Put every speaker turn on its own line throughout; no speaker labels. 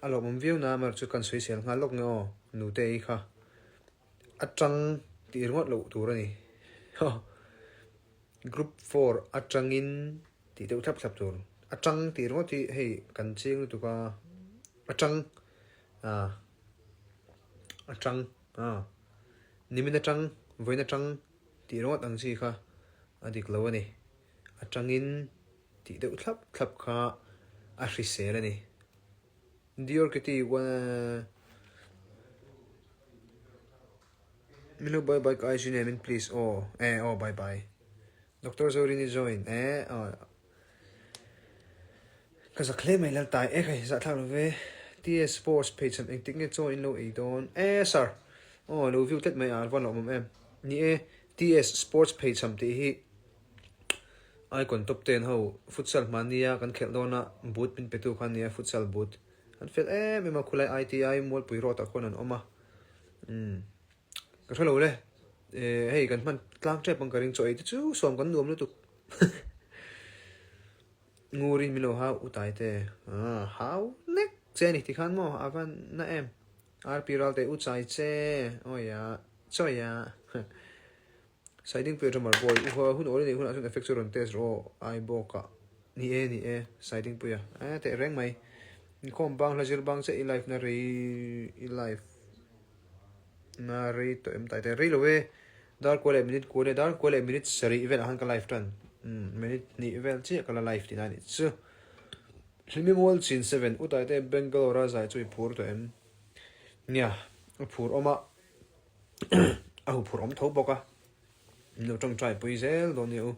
A lawmawm viau na amaherawh chu kan sawisel nghal lawk nge aw nute i kha atang tih ringawt loh tur a ni. Group four atangin tih deuh thlap thlap tur. Atang tih ringawt hi hei kan cheng lutuk a atang ah atang ah nimin atang vawiin atang tih ringawt ang chi kha a dik lo a ni. Atangin tih deuh thlap thlap kha a hrisel a ni. Dior Kitty Minu bye bye ka IG name in please aw eh aw bye bye Doctor Zorini join eh aw ka zak hle mai Laltai eh kai zahthlak lo ve TS Sports pheichham engtik nge chaw in lo ei dawn eh sir aw lo view tlat mai a van lawmawm em ni e TS Sports pheichham tih hi Icon top ten ho futsal hmania kan khelh dawna boot min petu kha ania futsal boot an fel em em a khulai ITI Mualpui road ah khuan an awm a umm ka hrelo le eh hei kan hman tlang tep ang ka ring chaw ei te chu sawm kan nuam lutuk ngurin min lo hau utai te ah hau nek che ani tikhan maw a va na em RP Ralte u chai che awia chawia. Siding pui atang mar boy u hun awl anih hunah chuan effect chu rawn test rawh aw ai bawk ah ni e ni e siding puia eh teh reng mai inkhawm bang hla zir bang chiah i live na rei i live na rei tawh em tai te rei lo e dar kua leh minute kua leh dar kua leh minute sarih velah khan ka live tan umm minute hnih vel chiah ka la live tihna anih chu Hlimi mual chin seven u taite Bangalore a zai chu i phur tawh em nia a phur awm a. a huphurh awm tho bawk a, min lo tawngtai pui zel dawn nia u.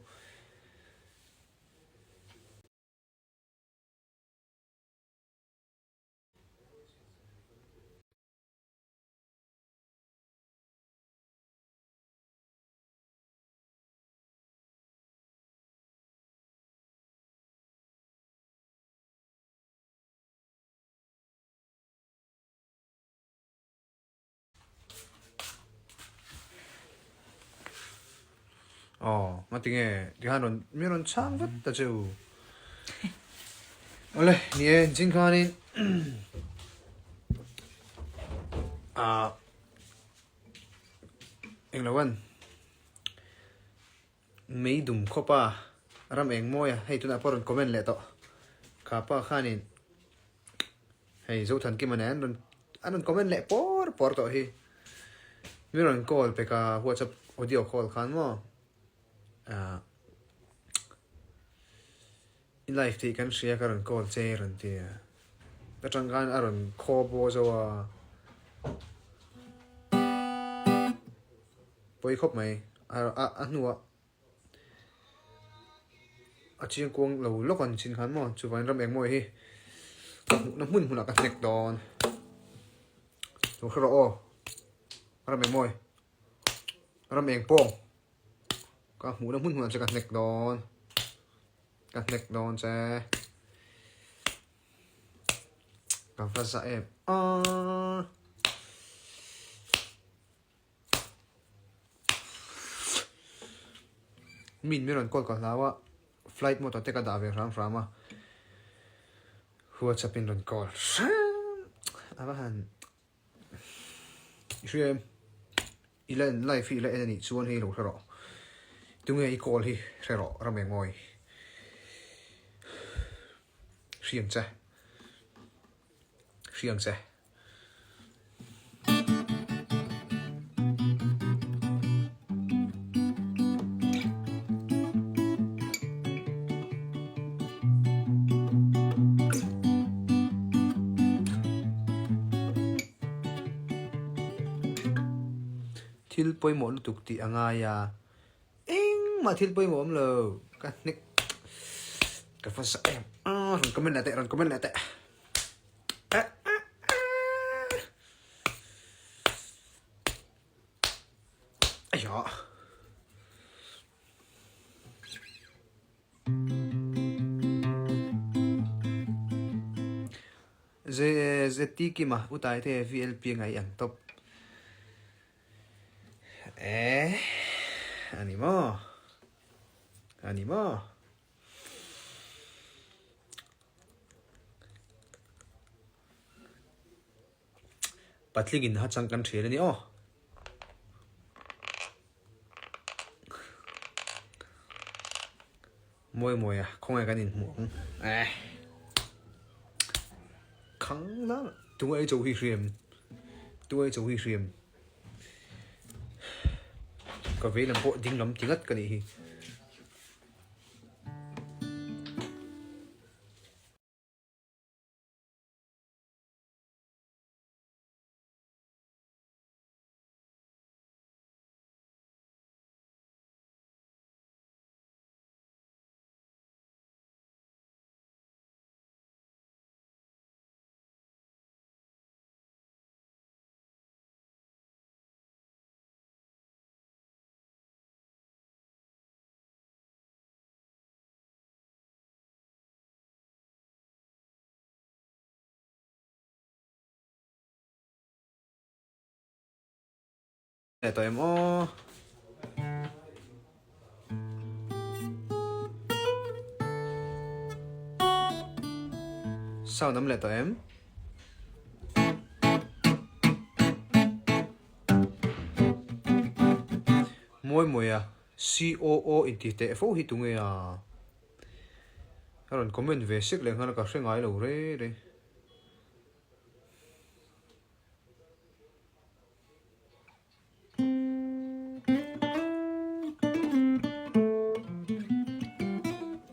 Aw nga tinge tikhan rawn mi rawn chhang vat ta che u. Awle ni e zing khanin ah englo an mei dum khawp a ram eng mawi a hei tunah pawh rawn comment leh tawh kha pa khanin Hei Zothankima nen an rawn an rawn comment leh pawr pawr tawh hi. Mi rawn call pek a WhatsApp audio call khan maw ah i live tih kan hria ka rawn call che a rawn ti a. Atang khan a rawn khaw baw zo a. Pawi khawp mai a a hnuah A chiang kuang lo lawk an chin khan maw chuvangin ram engmaw hi ka hmuhna hmun hmunah ka hnek dawn lo hre rawh aw ram engmaw ram eng pawng ka hmuhna hmun hmunah che ka hnek dawn ka hnek dawn che ka va za em aaa. Min mi rawn call ka hlau a, flight mode ah te ka dah ve hram hram a, WhatsApp in rawn call hram a va han i hria em i la en live hi i la en anih chuan hei lo hre rawh tunge i call hi hre rawh Ramengawii hriang che hriang che. Thil pawimawh lutuk tih a ngai a, engmah thil pawimawh awm lo, ka hnek ka va zah em a, rawn comment leh teh, rawn comment leh teh. ZT Kima utai te VLP ngai ang top. Eh, ani maw? Ani maw? Patlingin ha chang kan thian a ni aw. Mawi mawi a, khawngaih kan inhmuh ang. Eh. Khang la, tunge ei cho hi hriam. Tunge ei cho hi hriam. Ka vei lam pawh ding lam ti ngat ka nih hi. Leh tawh em aw. Sound awm leh tawh em? Mawi mawi a COO inti teh fo hi tunge a? A rawn comment ve sek leh nghal a ka hre ngai lo re re.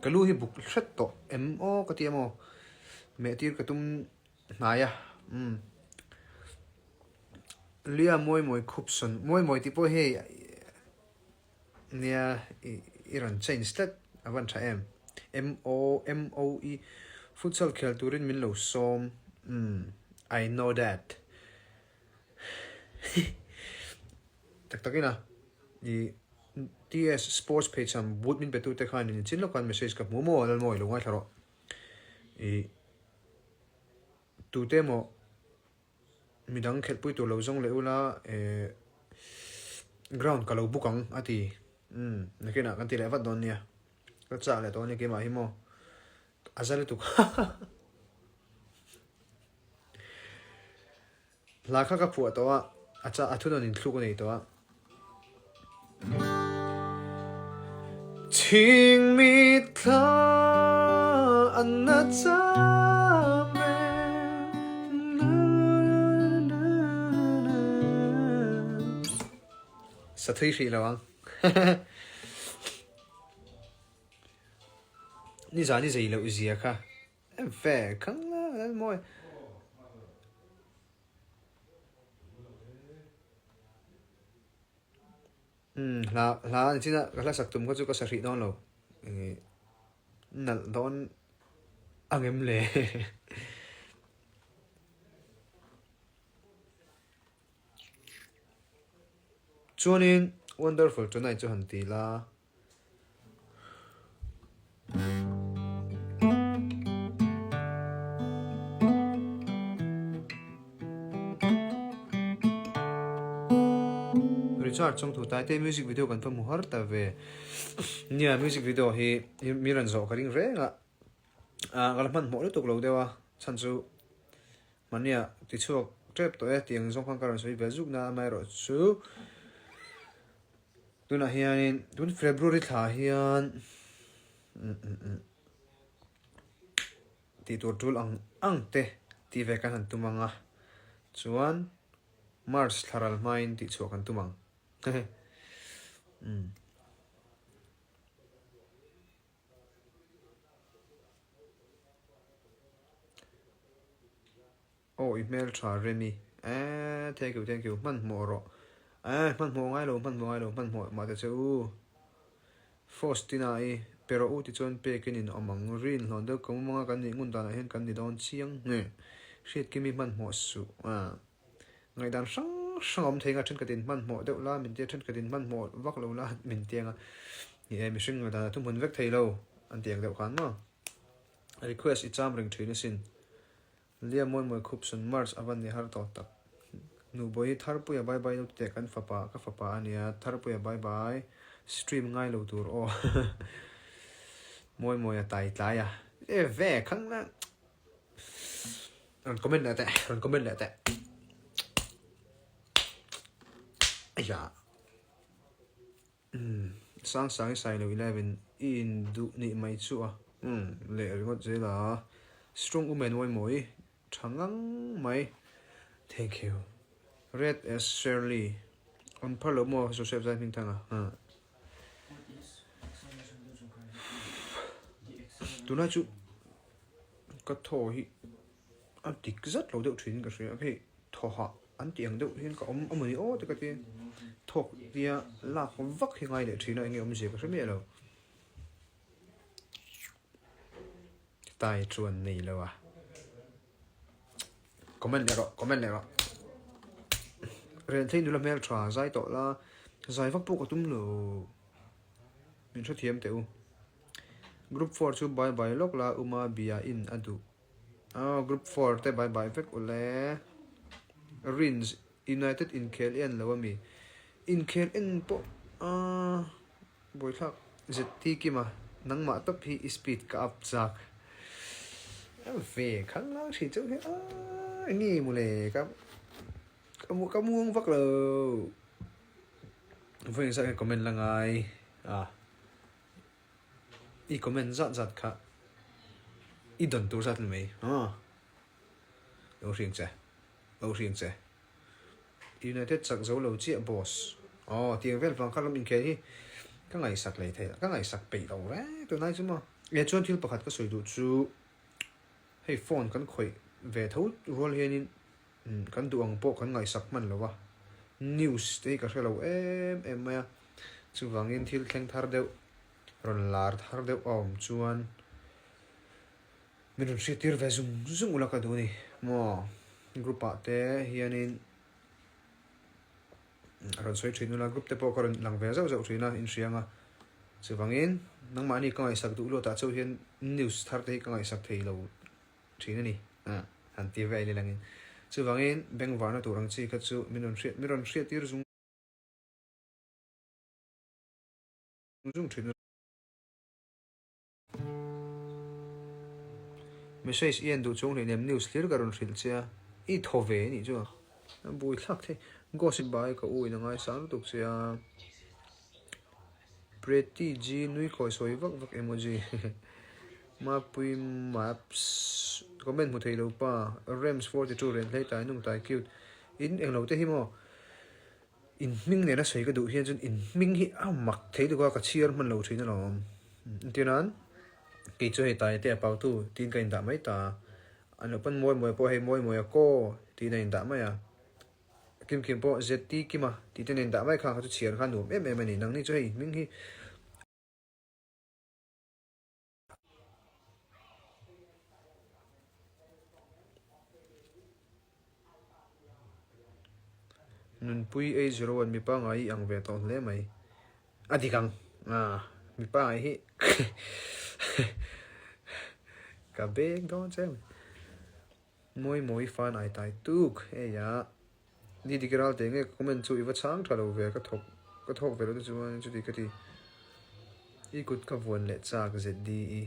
Ka lu hi buk hret tawh em aw ka ti em aw meh tir ka tum hnai a umm Lia mawi mawi khup sawn mawi mawi tih pawh hei nia i rawn change tlat a van tha em M O M O E futsal khel turin min lo sawm umm I know that. Tak tak ina i TS Sports pheichham boot min pe tute khan in chin lawk khan message ka hmu maw Lalmawi lo ngaithla rawh i tute emaw midang khelhpui tur lo zawng leh ula eh ground ka lo book ang a ti umm nakinah kan ti leh vat dawn nia ka chak leh tawh a nia keimah hi maw a za lutuk Hla kha ka phuah tawh a, a cha a thunawn in thluk a nei tawh a. Chhingmi thla an na cham reng na na na. Sa thui hrih lo ang. Nizan i zei loh zia kha. Ve khang la lal mawi. Umm hla hla ni chin a ka hla sak tum kha chu ka sa hrih dawn lo ih nalh dawn ang em le. Chuanin Wonderful Tonight chu han ti la. Richard Chawngthu Taite music video kan va hmu har ta ve. Nia music video hi mi rawn zawh ka ring reng a, ah ka la hmanhmawh lutuk lo deuh a, chhan chu Mahnia ti chhuak tep tawh e tiang zawng khan ka rawn sawi ve zuk na amaherawhchu tunah hianin tun February thla hian tih tur tul ang ang te tih ve kan han tum ang a chuan March thla ral hmain tih chhuah kan tum ang hehe umm. Aw i hmel tha Remi eh thank you thank you hmanhmawh rawh eh hmanhmawh ngai lo hmanhmawh ngai lo hmanhmawh mah ta che u Faustina i pe rawh u tichuan pekin in awm ang rin hlawn deuh ka mumanga kan nih ngun danah hian kan ni dawn chiang nge hriat kimi hmanhmawh suh ah ngaihdan hrang hrang a awm thei ang a thenkhat in hmanhmawh deuh la min tia thenkhat in hmanhmawh vak lo la min tia ang a ni e mihring ngaihdan a thuhmun vek thei lo an ti ang deuh khan maw request i cham reng thin asin Lia mawi mawi khup sun March a va ni har tawh tak Nubawi Tharpuia bye bye lo teh kan fapa ka fapa a nia Tharpuia bye bye stream ngai lo tur aw mawi mawi a tai tlai a e ve khang la Rawn comment leh teh, rawn comment leh teh. Aiah. Umm Sangsang i sailo 11 i in duh nih mai chu a. Umm leh ringawt zel a. Strong woman uai mawi tha ngang mai. Thank you. Red as Shirley. On phar lo maw Joseph zai hming thanga. Huh. Tunlai chu ka thaw hi a dik zat lo deuh thin ka hria hei thaw hah an tih ang deuh hian ka awm a mawni aw te ka ti thawk tia lak vak hi ngai leh thin a enge awmzia ka hre miah lo tai chuan nei lo a comment leh rawh comment leh rawh rel thei nula hmel tha zai tawh la zai vak pawh ka tum lo min hrethiam teh u group 4 chu bye bye lawk la uma bia in a duh Aw group 4 te bye bye vek ule Rins United inkhel i en lo ami inkhel en pawh aaa buaithlak ZT Kima nangmah tawp hi i speed ka up chak ve khang lang thin chauh hi aaa enge mawle ka ka muang vak lo vawi engzah nge comment la ngai a. I comment zat zat kha i dawn tur zat ni mai aw. Lo hriang che, lo hriang che. United chak zo lo chiah boss. Aw tiang vel vang kha ram inkhel hi ka ngaihsak lei thei ka ngaihsak peih lo reng tunlai chu maw. E chuan thil pakhat ka sawi duh chu hei phone kan khawih ve tho rual hianin kan duh ang pawh kan ngaihsak hman lo a, news te hi ka hre lo em em mai a, chuvangin thil thleng thar deuh rawn lar thar deuh a awm chuan min rawn hriat tir ve zung zung ula ka duh a ni maw group ah te hianin rawn sawi thin ula group te pawh ka rawn lang ve zauh zauh thin a inhriang a chuvangin nangmahni ka ngaihsak duh luatah chauh hian news thar te hi ka ngaihsak thei lo thin a ni. Han ti vel i langin. Chuvangin bengvarna tur ang chi kha chu min rawn hriat min rawn hriat tir zung zung thin a. Message i en duh chung hleinem news hlir ka rawn hrilh che a, i thaw ve a nih chu a bui thlak thei. Gossip bai ka u in a ngaisang lutuk che a. Pretty G nui kawi sawi vak vak emoji Mapui Maps Comment hmu thei lo pa Rems 42 Ren hlei tai nung tai cute In englo te hi maw In hming nena sawi ka duh hian chuan in hming hi a mak thei tuk a ka chhiar hman lo thin alawm Entir nan kei chu hei tai te a pau tu tiin ka indah mai ta an lo pawn mawi mawi pawh hei mawi mawi a kaw tiin a indah mai a. Kim Kim pawh ZT Kima tih te nen dah mai kha kha chu chhiar kha nuam em em a ni. Nangni chu hei hming hi Nunpui ei zero an mipa ngai i ang ve tawh hle mai. A dik ang. Ah, mipa ngai hi ka beng dawn che. Mawi mawi fan ai tai tuk hei a ni dik ral teh nge ka comment chu i va chhang tha lo ve ka thawk ka thawk ve lo te chuan chuti ka ti i kut ka vuan leh chak ZDE.